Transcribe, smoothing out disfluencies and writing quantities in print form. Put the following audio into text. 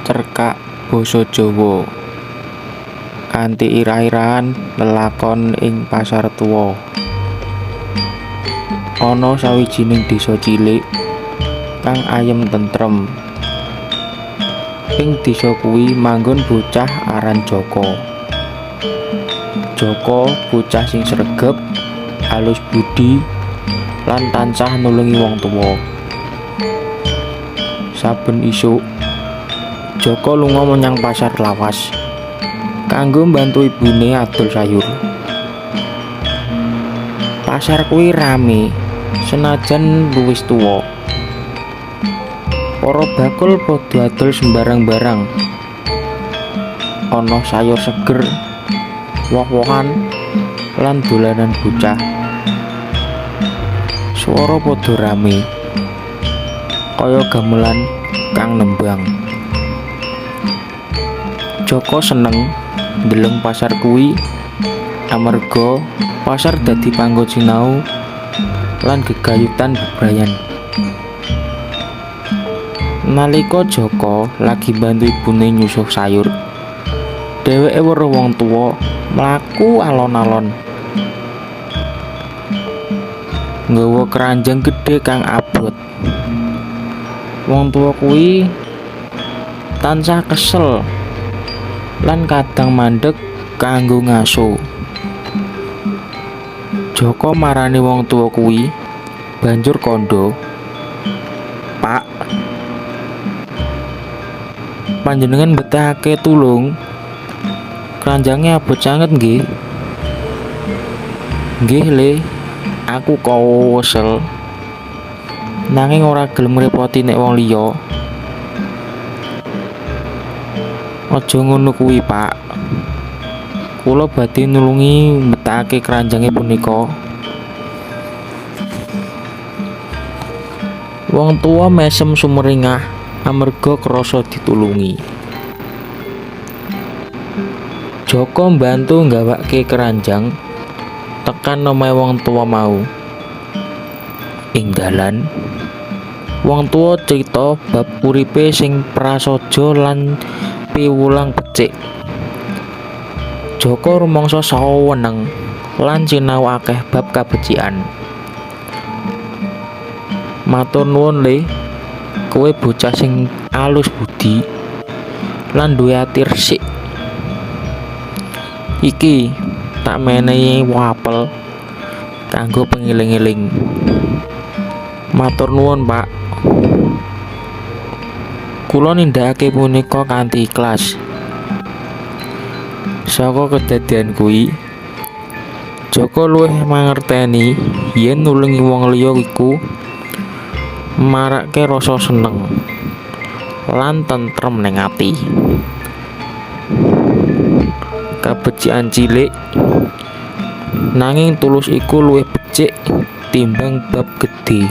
Cerkak basa Jawa kanthi irah-irahan lelakon ing pasar tuwa. Ana sawijining desa cilik kang ayem tentrem. Ing desa kuwi manggon bocah aran Jaka. Jaka bocah sing sregep, alus budi, lan tansah nulungi wong tuwa. Saben isuk, Jaka lunga menyang pasar lawas kanggo mbantu ibune adol sayur. Pasar kuwi rame senajan luwih tuwa. Para bakul padha adol sembarang barang. Ana sayur seger, woh-wohan, lan dolanan bocah. Swara padha rame, kaya gamelan kang nembang. Jaka seneng ndeleng pasar kuwi amarga pasar dadi panggon sinau lan gegayutan bebrayan. Nalika Jaka lagi mbantu ibune nyusuh sayur, dheweke weruh wong tuwa mlaku alon-alon nggawa keranjang gedhe kang abot. Wong tuwa kuwi tansah kesel lan kadang mandeg kanggo ngaso. Jaka marani wong tuwa kuwi banjur kandha, "Pak, panjenengan mbetahake tulung. Kranjange abot sanget nggih." "Nggih, Le, aku kewesel. Nanging ora gelem ngrepoti nek wong liya." "Aja ngono kuwi, Pak. Kula badhe nulungi mbetahake kranjange punika." Wong tuwa mesem sumringah amarga krasa ditulungi. Jaka mbantu nggawake keranjang tekan omahe wong tuwa mau. Ing dalan, wong tuwa crita bab uripe sing prasaja lan piwulang becik. Jaka rumangsa saweneng lan sinau akeh bab kabecikan. "Matur nuwun, Le. Kowe bocah sing alus budi lan duwe ati resik. Iki tak menehi woh apel kanggo pengeling-eling." "Matur nuwun, Pak. Kula nindakake punika kanthi ikhlas." Saka kedadian kuwi, Jaka luwih mangerteni yen nulungi wong liya iku marake rasa seneng lan tentrem ning ati. Kabecikan cilik nanging tulus iku luwih becik timbang bab gedhe.